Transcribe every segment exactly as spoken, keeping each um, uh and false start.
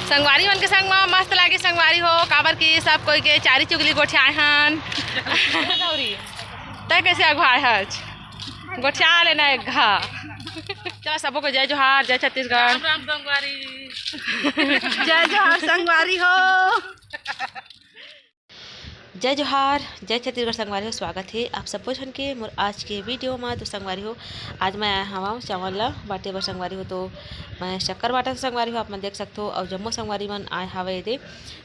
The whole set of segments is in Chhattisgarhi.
संगवारी मन के संग म मस्त लागे संगवारी हो, काबर कि सब कोई के चारी चुगली गोठियाए हन। गौरी, तै कैसे अगुवाए हच? गोठिया लेना एक घा। चला सबो को जय जोहार, जय छत्तीसगढ़। राम राम संगवारी। जय जोहार संगवारी हो। जय जोहार, जय छत्तीसगढ़ संगवारी हो, स्वागत हे आप सबो झन के मोर आज के वीडियो म। तो संगवारी हो, आज मैं आए हवं चावल ला बांटे बर संगवारी हो। तो मैं शक्कर बांटत हंव संगवारी हो, आप मन देख सकथो, अउ जम्मो संगवारी मन आए हवय एदे।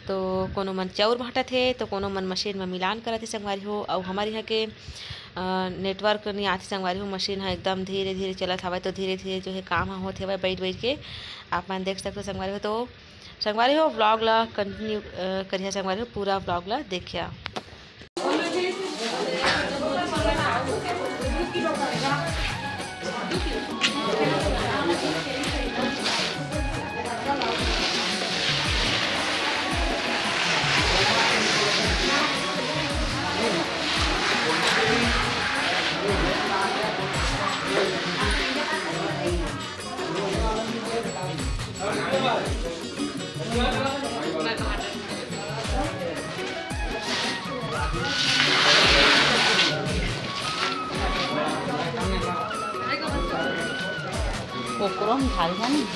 तो कोनो मन चाउर बांटत हे, तो कोनो मन मशीन म मिलान करत हे संगवारी हो। अउ हमर इहाँ के, अ, नेटवर्क नइ आथे संगवारी हो, मशीन ह एकदम धीरे-धीरे चलत हवय, तो धीरे-धीरे जो हे काम ह होत हवय बइठ-बइठ के, आप मन देख सकथो संगवारी हो। तो संगवारी हो, vlog ला continue, अ, करिहा संगवारी हो, पूरा vlog ला देखिहा। ओकरो हम ढाल जानी।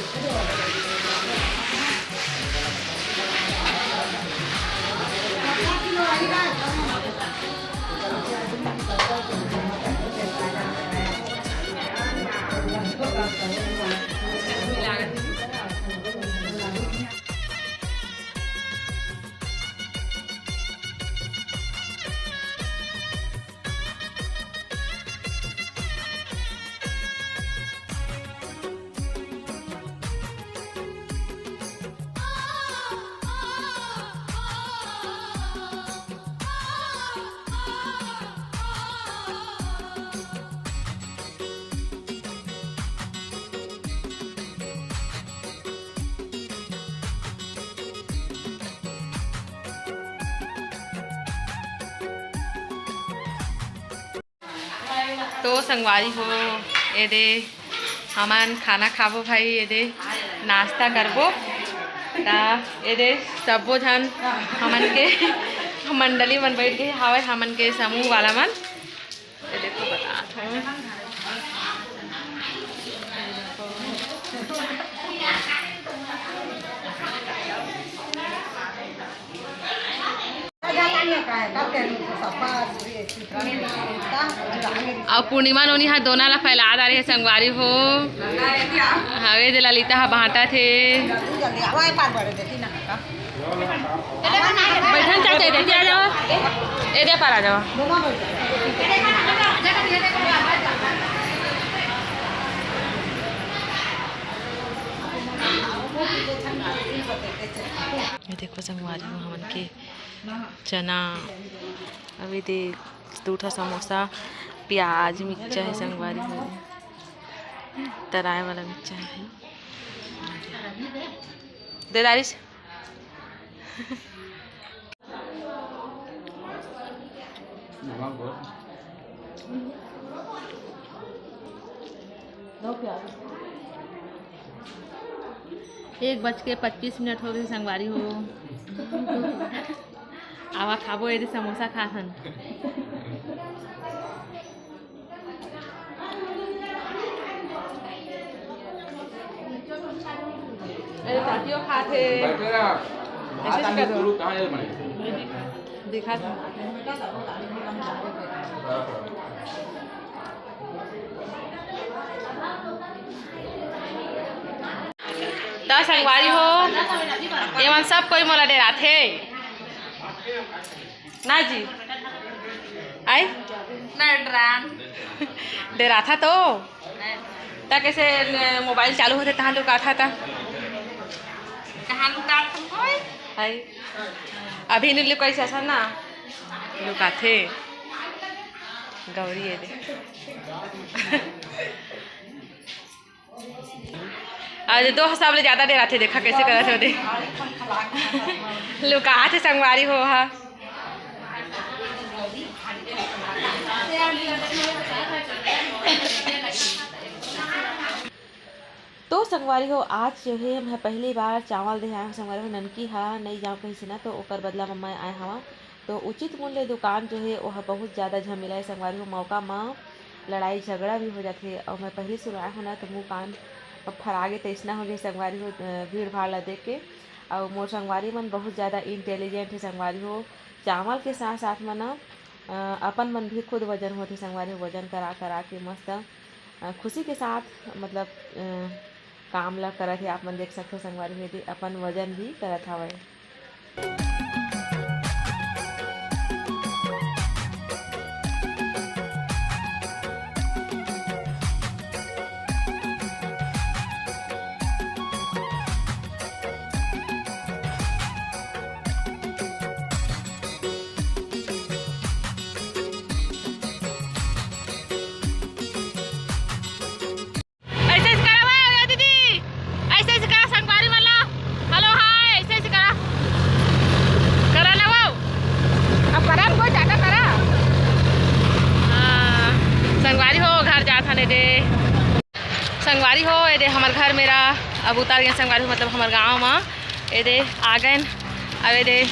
तो संगवारी हो, एदे हमन खाना खाबो भाई, एदे नाश्ता करबो। ता एदे सबो झन हमन के मंडली मन बैठ गे हावय, हमन के समूह वाला मन। ये देखो, बतात हूँ। अब पूर्णिमा नोनी हा दोना ला फैला डारे हे संगवारी हो। हवे दे ललिता हा बांटत हे। बैठन चाचा, एदे आ जावा। एदे पार आ जावा। ये देखो संगवारी हो, हमन के चना, अभी दे दू ठा समोसा, प्याज, मिर्चा हे संगवारी हो, तराए वाला मिर्चा हे। दे दारिस। एक बज के पच्चीस मिनट हो गए संगवारी हो। आवा खाबो, एदे समोसा खाथन। अरे, चाचियो खात हे। बैठे रहा। ऐसे आज कर दो। गुरु कहाँ है बने? दिखा दो। त संगवारी हो, एमन सब कोई मोला डेराथे। ना जी। आई? ना डरान। डेराथा तो? ना। त कैसे न-, मोबाइल चालू होथे तहाँ लुकाथा त? कहाँ लुकाथन कोई? आई। अभी नी लुकाइस असन ना। लुकाथे। गौरी एदे। आज दो हिसाब ले ज्यादा डेराथे, देखा कैसे करत हे ओदे। लुकाथे संगवारी हो हा। तो संगवारी हो, आज जो है मैं पहली बार चावल दे आए हूँ संगवारी हो, ननकी हा नहीं जाऊँ कहीं से ना, तो ओकर बदला में मैं आए हवा। तो उचित मूल्य दुकान जो है वो ह बहुत ज़्यादा झमेला है संगवारी हो, मौका म लड़ाई झगड़ा भी हो जाथे। और मैं पहली सुर आए हूँ ना, तो मुँह कान फरागे तैसना हो गए संगवारी हो, अ, भीड़ भाड़ ला देख के। और मोर संगवारी मन बहुत ज़्यादा इंटेलिजेंट है संगवारी हो। चावल के साथ साथ में ना, अ, अपन मन भी खुद वजन होथे संगवारी हो, वजन करा करा के मस्त, अ, खुशी के साथ मतलब, अ, काम ला करत हे। आप मन देख सकथो संगवारी हो, एदे अपन वजन भी करत हवय। ऐसे ऐसे करा वो, ए दीदी, ऐसे ऐसे करा संगवारी मन ला। हेलो, हाय, ऐसे ऐसे करा। करा ना वो। अब करा, कोई टाटा करा। हाँ, संगवारी हो, घर जात हन एदे। संगवारी हो, एदे हमर घर मेरा अब उतर गए संगवारी हो, मतलब हमर गाँव मा। एदे आ गए। अब एदे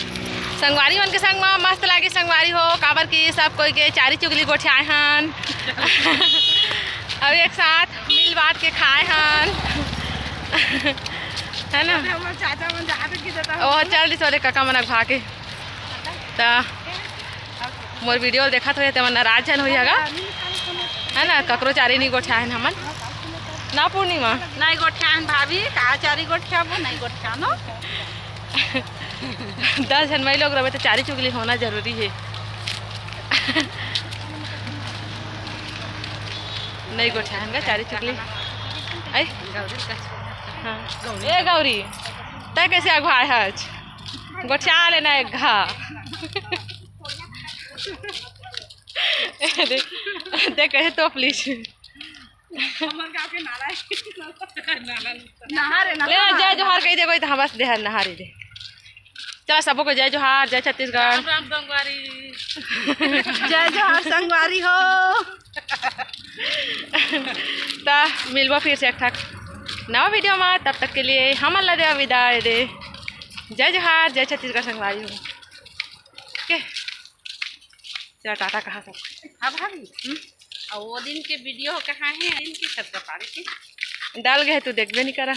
संगवारी मन के संग मा मस्त लागे संगवारी हो, काबर कि सब कोई के चारी चुगली गोठियाए हन। अब एक साथ मिल बांट के खाए हन। है ना? हमर चाचा मन जात की देता ओ, चल दिस वाले काका मन अगवा के। त मोर वीडियो देखत होही, तेमन नाराज झन होही गा, है ना? ककरो चारी नहीं गोठियाहन हमन ना, पूर्णिमा। नहीं गोठियाहन भाभी, का चारी गोठियाबो, नहीं गोठियानो। दस झन मई लोग रहे तो चारी चुगली होना जरूरी है। नहीं गोठियाहन गा चारी चुगली। आई? हाँ। ए गौरी, तै कैसे अगुवाए हच? गोठिया लेना एक घा। दे, दे कहे तो प्लीज। हमर गाँव के नाला है। नाला, नाला। नहा रे, ले, नहा। जय जोहार कही दे, कोई तो हमस दे हर नहा रे दे। चला सबो को जय जोहार, जय छत्तीसगढ़। राम राम संगवारी। जय जोहार संगवारी हो। ता मिलबो फिर से एक ठक नवा वीडियो मा, तब तक के लिए हमन ला दे विदा दे। जय जोहार, जय छत्तीसगढ़ संगवारी हो। ओके, चला टाटा कहा सब। हाँ भाभी, हम्म? और वो दिन के वीडियो कहाँ है? दिन के सबका पारे के। डाल गए तू देखबे नहीं करा।